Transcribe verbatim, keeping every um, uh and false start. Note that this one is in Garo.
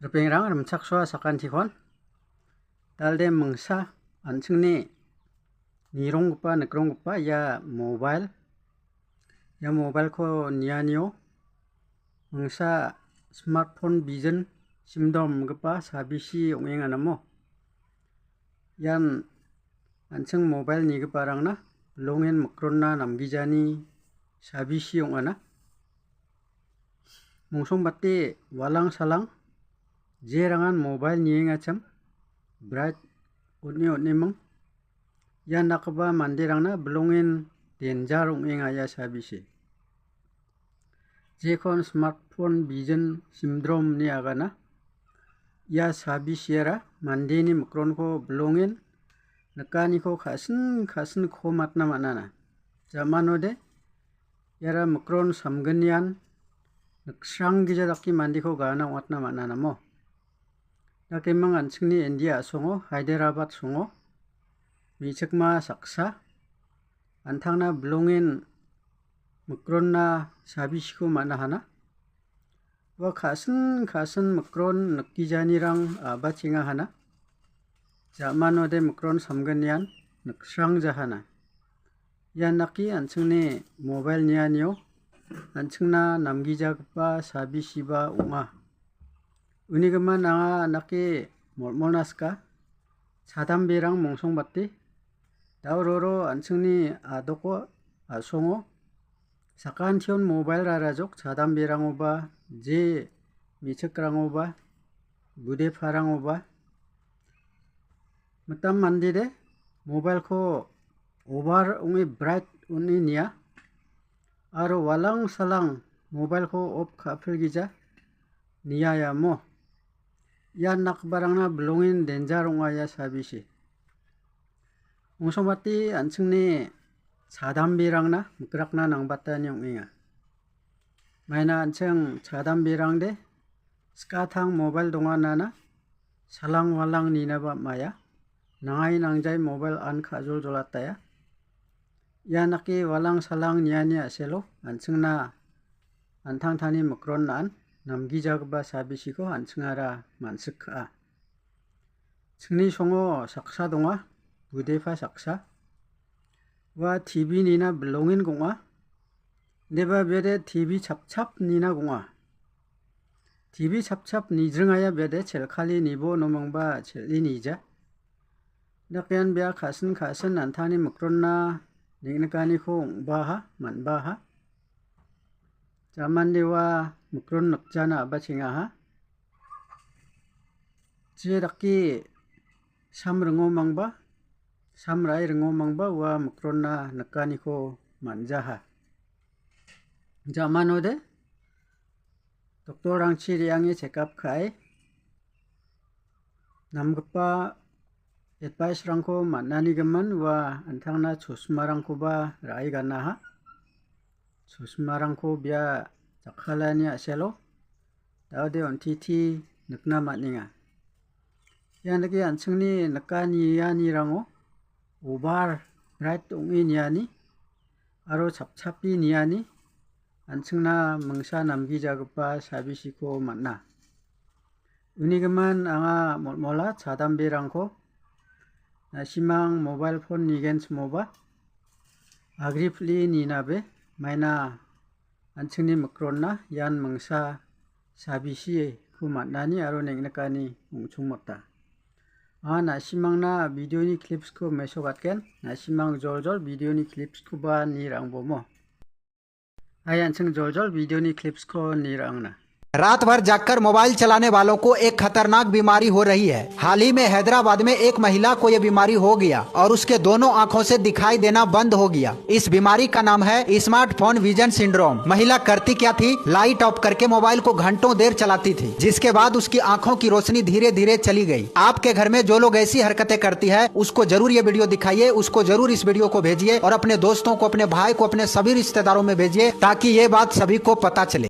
Ripengrang rimchaksoa sakantikon. Dalde mingsa an·chingni nironggipa, nikronggipa ia mobile. Ia mobile-ko nianio mingsa smartphone bijin simdomgipa sabisi ong·enganamo. Ian an·ching mobile nigiparangna bilongen mikronna namgijani sabisi ong·ana. Mongsongbate walang salang, jerangan mobile niengachim, bright on·e on·eming. Ian dakgipa manderangna bilongen danger ong·enga ia sabisi. Jekon smartphone bijin syndrome ine agana. Ia sabisiara mandeni mikronko bilongen nikaniko ka·sin ka·sin komatna man·ana. Jamanode iara mikron samgnian niksranggija dake mandeko gana ong·atna man·anamo. Dakeming an·chingni India a·songo, Hyderabad songo, me·chikma saksa an·tangna bilongen mikronna sabisiko man·a hana. Ua ka·sin ka·sin mikron nikgijanirang a·bachenga hana. Jamanode mikron samgnian niksrangjahana. Ian dake an·chingni mobile nianio an·chingna namgijagipa sabisiba ong·a. Unigimin anga andake molmolna sika. Chadamberang mongsongbate. Dauroro an·chingni a·doko a·songo. Sakantion mobile rarajok chadamberangoba, je me·chikrangoba, budeparangoba. Mitam mandede mobile-ko over ong·e bright on·e nia. Aro walang salang mobile-ko off ka·pilgija niaiamo. Ian dakgiparangna bilongen danger ong·a ia sabisi. Mongsongbate an·chingni chadamberangna mikrakna nangbatani ong·enga. Maina an·ching chadamberangde skatang mobile donganana salang walang ninaba am·aia. Nangai nangjai mobile an ka·joljolataia. Ian dake walang salang niani a·selo an·chingna an·tangtangni mikron an namgijagipa sabisiko an·chingara man·sik ka·a. Chingni songo saksa donga, budepa saksa. Ua T V nina bilongen gong·a. Deba bede T V chapchap nina gong·a. T V chapchap nijringaia bede chelkali nibo nomangba chel·e nija. Dakean bia ka·sin ka·sin an·tangni mikronna neng·nikaniko ong·baha, man·baha. Jamandewa mikron nikjana a·bachengaha. Je dake sam ringomangba, sam ra·e ringomangba ua mikronna nikaniko man·jaha. Jamanode doktorrangchi re·ange chekap ka·e namgipa advice-rangko man·anigimin ua an·tangna chosmarangkoba ra·e ganaha. Chosmarangko bia jakkalani a·selo daode on·titi nikna man·enga. Ian dake an·chingni nikanianirango obar bright ong·e niani aro chapchapi niani an·chingna mingsa namgijagipa sabisiko man·a. Unigimin anga molmola chadamberangko nasimang mobile phone nigenchimoba agripli ninabe maina an·chingni mikronna ian mingsa sabisiko man·ani aro neng·nikani ong·chongmota. Anga nasimangna videoni clipsko mesokatgen, nasimang joljol videoni clipskoba nirangbomo. Hai an·ching joljol videoni clipsko nirangna. रात भर जागकर मोबाइल चलाने वालों को एक खतरनाक बीमारी हो रही है। हाल ही में हैदराबाद में एक महिला को यह बीमारी हो गया और उसके दोनों आंखों से दिखाई देना बंद हो गया। इस बीमारी का नाम है स्मार्टफोन विजन सिंड्रोम। महिला करती क्या थी, लाइट ऑफ करके मोबाइल को घंटों देर चलाती थी, जिसके बाद उसकी आंखों की रोशनी धीरे धीरे चली गई। आपके घर में जो लोग ऐसी हरकतें करती है, उसको जरूर ये वीडियो दिखाइए, उसको जरूर इस वीडियो को भेजिए और अपने दोस्तों को, अपने भाई को, अपने सभी रिश्तेदारों में भेजिए, ताकि ये बात सभी को पता चले।